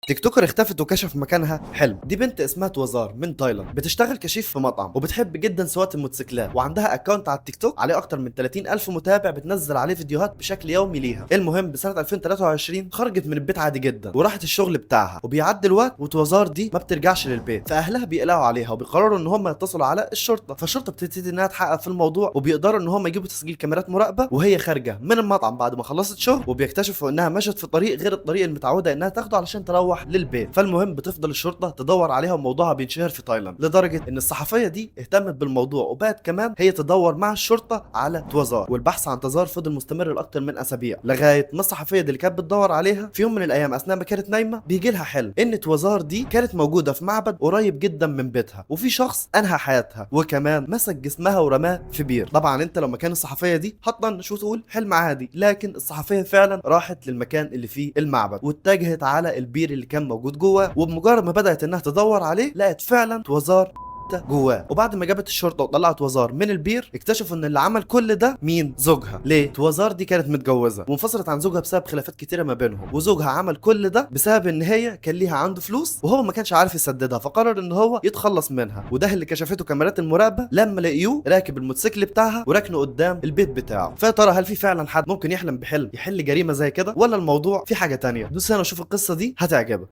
تيك توكر اختفت وكشف مكانها حلم. دي بنت اسمها توزار من تايلاند، بتشتغل كشيف في مطعم وبتحب جدا سواقة الموتوسيكلات، وعندها account على التيك توك عليه اكتر من 30 الف متابع بتنزل عليه فيديوهات بشكل يومي ليها. المهم بسنة 2023 خرجت من البيت عادي جدا وراحت الشغل بتاعها، وبيعدي الوقت وتوزار دي ما بترجعش للبيت، فاهلها بيقلقوا عليها وبيقرروا ان هم يتصلوا على الشرطة. فالشرطه بتبتدي انها تحقق في الموضوع، وبيقدروا ان هم يجيبوا تسجيل كاميرات مراقبة وهي خارجه من المطعم بعد ما خلصت شغل، وبيكتشفوا انها مشت في طريق غير الطريق المتعوده انها تاخده علشان تروح للبيت. فالمهم بتفضل الشرطة تدور عليها وموضوعها بينشهر في تايلاند، لدرجة ان الصحفية دي اهتمت بالموضوع وبقت كمان هي تدور مع الشرطة على توزار. والبحث عن تزار فضل مستمر لاكتر من اسابيع، لغاية ما الصحفية دي اللي كانت بتدور عليها في يوم من الايام اثناء ما كانت نايمة بيجي لها حلم ان توزار دي كانت موجودة في معبد قريب جدا من بيتها، وفي شخص انهى حياتها وكمان مسك جسمها ورماه في بير. طبعا انت لو مكان الصحفية دي هتطنش وتقول حلم عادي، لكن الصحفية فعلا راحت للمكان اللي فيه المعبد واتجهت على البير اللي كان موجود جواه، وبمجرد ما بدات انها تدور عليه لقت فعلا توزار جواه. وبعد ما جابت الشرطة وطلعت وزار من البير اكتشفوا ان اللي عمل كل ده مين؟ زوجها. ليه؟ توزار دي كانت متجوزة وانفصلت عن زوجها بسبب خلافات كتيرة ما بينهم، وزوجها عمل كل ده بسبب ان هي كان ليها عنده فلوس وهو ما كانش عارف يسددها، فقرر ان هو يتخلص منها. وده اللي كشفته كاميرات المراقبة لما لقيوه راكب الموتوسيكل بتاعها وراكنه قدام البيت بتاعه. فيا ترى هل في فعلا حد ممكن يحلم بحلم يحل جريمة زي كده، ولا الموضوع في حاجة تانية؟ دوس هنا وشوف القصة دي هتعجبك.